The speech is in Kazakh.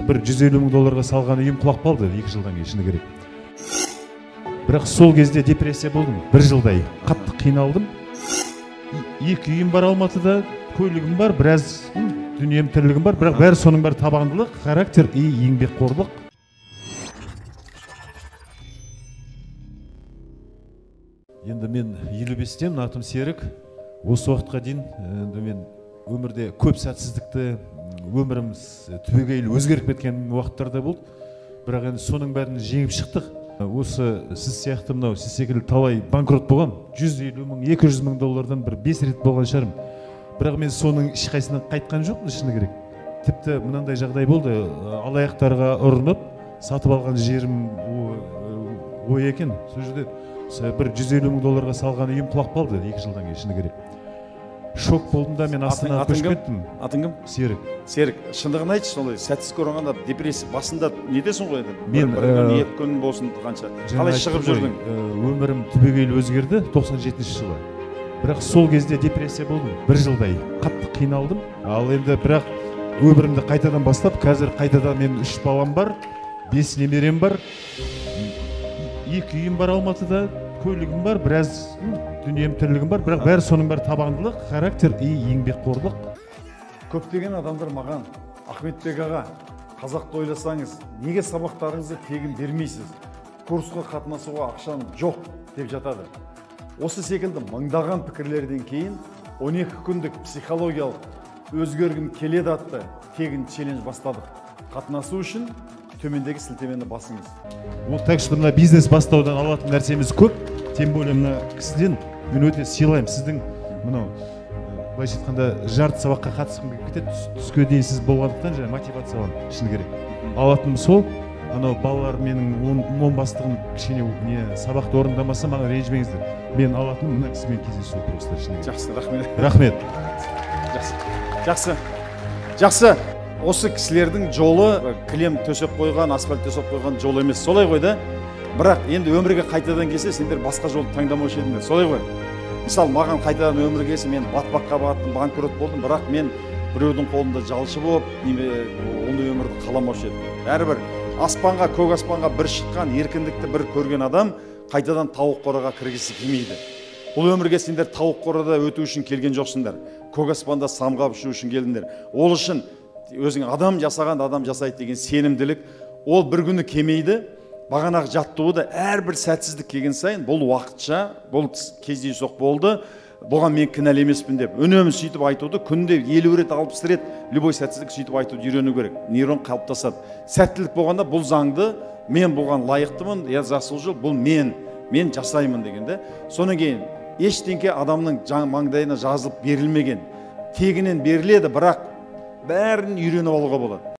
Бір 150 мың долларға салған үйім құлап қалды 2 жылдан кейін, шыны керек. Бірақ сол кезде депрессия болдым, бір жылдай қатты қиналдым. 2 үйім бар Алматыда, көлігім бар, біраз дүнием, тірлігім бар, бірақ бәрі соның бәрі табандылық, характер и еңбекқорлық. Енді мен 55-тен, атым Серік. Осы уақытқа дейін енді мен өмірде көп сәтсіздікті, өміріміз түбегейлі өзгеріп кеткен уақыттар да болды. Бірақ енді соның бәрін жеңіп шықтық. Осы сіз сияқты мынау, сіз секілді талай банкрот болғам. 150 мың, 200 мың доллардан бір 5 рет болған шығармын. Бірақ мен соның ешқайсынан қайтқан жоқпын, шыны керек. Тіпті мынандай жағдай болды, алаяқтарға ұрынып, сатып алған жерім ой екен. Сол жерде бір 150 мың долларға салған үйім құлап қалды 2 жылдан кейін, шыны керек. Шок болдым да мен Астанаға көшіп кеттім. Атың кім? Серік. Серік, шындығын айтшы, солай сәтсіз көрінғанда депрессия басында нетесің ғой енді? Мен бір күн, 2 күн болсын қанша. Қалай шығып жүрдің? Өмірім түбегейлі өзгерді 97 жылы. Бірақ сол кезде депрессия болдым, бір жылдай қатты қиналдым. Ал енді бірақ өмірімді қайтадан бастап, қазір қайтадан мен 3 балам бар, 5 немерем бар, 2 үйім бар Алматыда, көлігім бар, біраз дүнием, тірлігім бар, бірақ бәрі соның бәрі табандылық, характер и еңбекқорлық. Көптеген адамдар маған, Ахметбек аға, қазақты ойласаңыз, неге сабақтарыңызды тегін бермейсіз? Курсқа қатынасуға ақшам жоқ деп жатады. Осы секілді мыңдаған пікірлерден кейін 12 күндік психологиялық өзгергім келеді атты тегін челлендж бастадық. Қатынасу үшін төмендегі сілтемені басыңыз. Ол так что мына бизнес бастаудан алатын нәрсеміз көп, тем более мына кісіден мен өте сыйлаймын. Сіздің мынау былайша айтқанда жарты сабаққа қатысқым келіп кетеді, түске дейін сіз болғандықтан және мотивация аламын, шыны керек. Алатыным сол, анау балалар менің он бастығым кішкене не сабақты орындамаса маған ренжімеңіздер. Мен алатыным мына кісімен кездесу просто, шыны керек. Жақсы, рахмет. Рахмет. Жақсы. Жақсы. Жақсы. Осы кісілердің жолы кілем төсеп қойған, асфальт төсеп қойған жол емес. Солай ғой да? Бірақ енді өмірге қайтадан келсе, сендер басқа жолды таңдамаушы едіңдер. Солай ғой. Мысалы, маған қайтадан өмірге келсе, мен батпаққа баттым, банкрот болдым, бірақ мен біреудің қолында жалшы болып, ондай өмірді қаламаушы едім. Бәрібір аспанға, көк аспанға бір шыққан, еркіндікті бір көрген адам қайтадан тауық қораға кіргісі келмейді. Бұл өмірге сендер тауық қорада өту үшін келген жоқсыңдар. Көк аспанда самғап ұшу үшін келдіңдер. Ол үшін өзің адам жасаған, адам жасайды деген сенімділік, ол бір күні келмейді. Бағанағы жаттығу да әрбір сәтсіздік келген сайын бұл уақытша, бұл кездейсоқ болды, бұған мен кінәлі емеспін деп үнемі сөйтіп айтуды күнде 50 рет, 60 рет любой сәтсіздік сөйтіп айтуды үйрену керек. Нейрон қалыптасады. Сәттілік болғанда бұл заңды, мен бұған лайықтымын, я заслужил, бұл мен жасаймын дегенде. Содан кейін ештеңке адамның маңдайына жазылып берілмеген. Тегінен беріледі, бірақ бәрін үйреніп алуға болады.